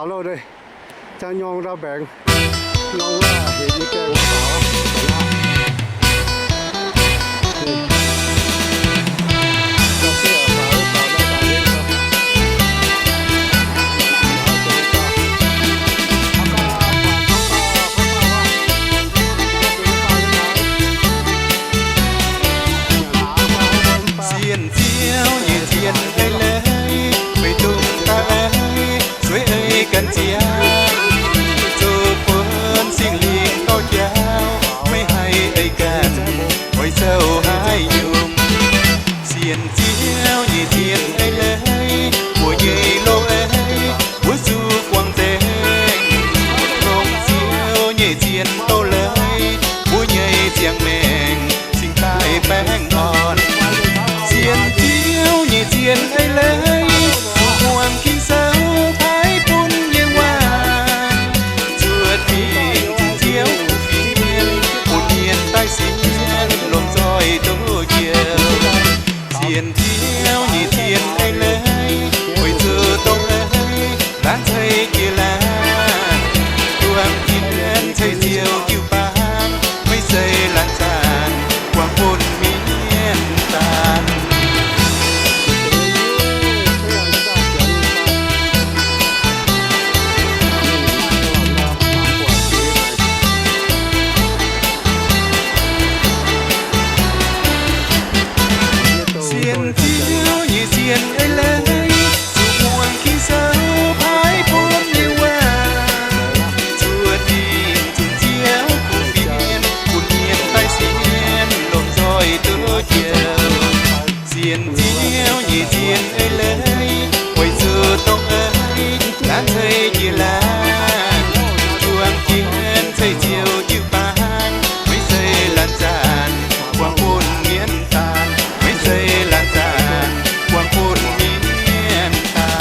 Alo, deix, jang nyorng ndau mbaengx, nyorng wuov hec nyei gaengh wuov faaux. Sienh Ziouv nyei zien ei leiz, meih dungx daaih ei, zueiz ei ganh ziangx, zoux buonc Singx Lingh dorh jauv, meih haih ei ganh, oix zoux haaix nyungc. Sienh Ziouv nyei zien ei leiz, mbuo nyei loz ei, mbuo zuqc guangc nzengc. Longc Ziouv nyei zien doz leiz, mbuo nyei ziangh maengc cingx daaih baengh orn. Sienh Ziouv nyei zien ei leiz, zuqc muangx ging-sou paaiv bun nyei waac, zuov dingc zunh Ziouv kuv fienx, bun mienh daaih sienx lomh nzoih duqv njoux. Sienh Ziouv nyei zien ei leiz, weic zuqc dongh ei laanh ceix jiez laangc, juangc jienv ceix Ziouv jiu-baang, maiv zeiz laanh zanc, buangh bun mienh daanh. Sienh Ziouv nyei zien ei leiz, zuqc muangx ging-sou paaiv bun nyei waac, zuov dingc zunh Ziouv kuv fienx, bun mienh daaih sienx lomh nzoih duqv njoux. Sienh Ziouv nyei zien ei leiz, weic zuqc dongh ei laanh ceix jiez laangc, juangc jienv ceix Ziouv jiu-baang, maiv zeiz laanh zanc, buangh bun mienh daanh, maiv zeiz laanh zanc, buangh bun mienh daanh.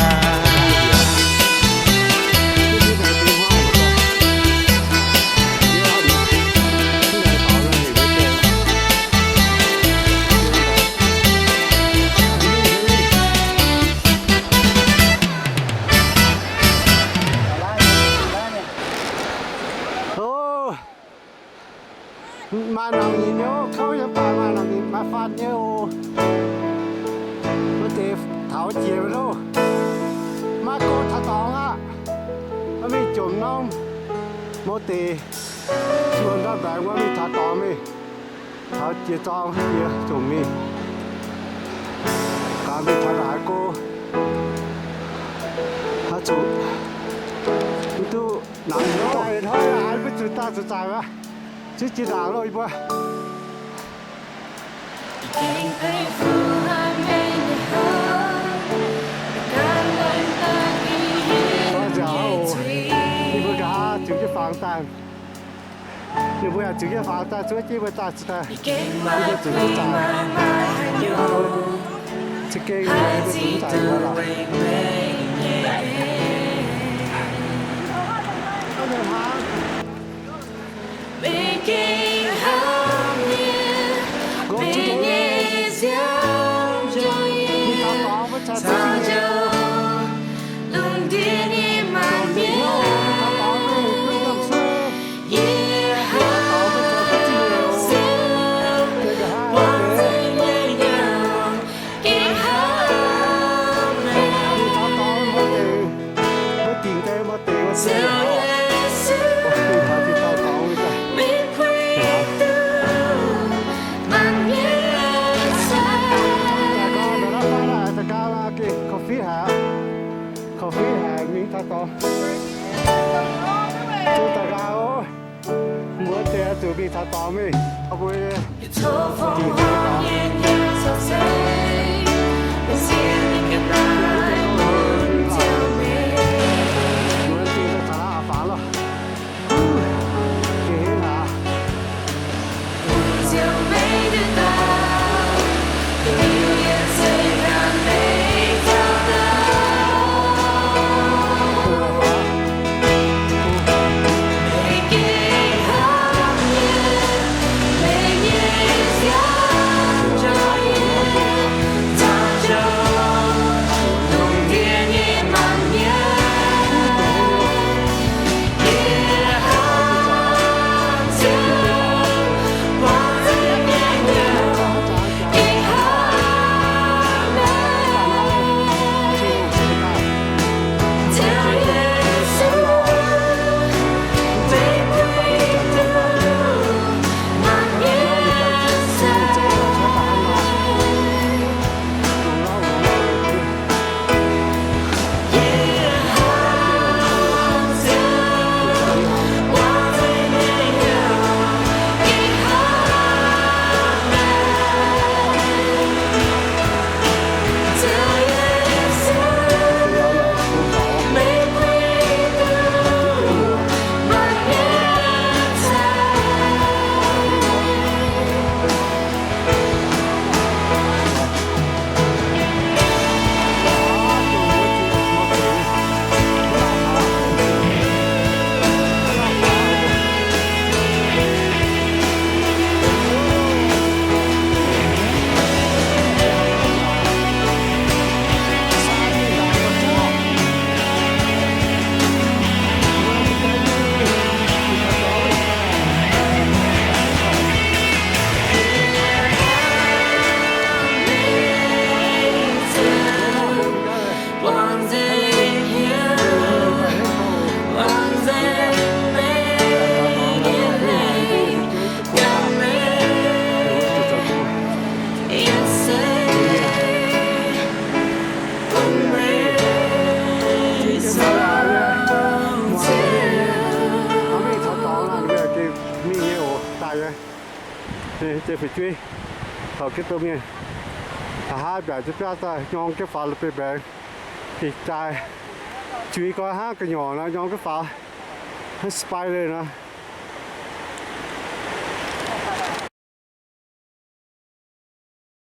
Maaih nangc nyitc nyei, kouv yiem baac maaih nangc nyitc, maaih faanh nyei oc. Mbuo deix taux jiex loh. Maiv go taux dorngx aqv. Maiv mingh jomc norm. Mbuo deix suonc ndau mbaengx mbuo mingh taux dorngx mingh. Taux jiex zorng jiex jomc mingh. Gaax mingh taux ndau haaix go. Haaix zuqc mv duqv nangc loh. Daaih hnoi aqv, mbuo zuqc daaih zuqc zaangc aqv. Ziex jiex ndaangc loh yie mbuo. Nziaauc oc, yie mbuo nqa'haav ziux jienv fangx daaih. Ninh mbuo yaac ziux jienv fangx daaih, zuov jienv mbuo daaih, daaih, yie mbuo zuqc mv zaangc. Za'gengh mbuo zuqc mv zaangc lorqc. Mbuo dingc deix mbuo deix wuov deix. Daaih gaax, daaih gaax, gengh korv-fiqv haic, korv-fiqv haic, mingh taux dorngx. Zungv daaih gaax oc. Mbuo deix zuqc mingh taux dorngx mingh. Mbuo dingc deix dorngx. Mbuo dingc daaih taux aqv, faaux loh. Gengh hingv haic. Zeiv fu'jueiv, taux jienv domh mienh, nqa'haav mbiaauc jienv biaav daaih nyorng jienv faaux la'bieiv-mbaengx, dingc jaaix, juiz gau hnangv gu'nyuoz nor nyorng jienv faaux, hnangv spider nor.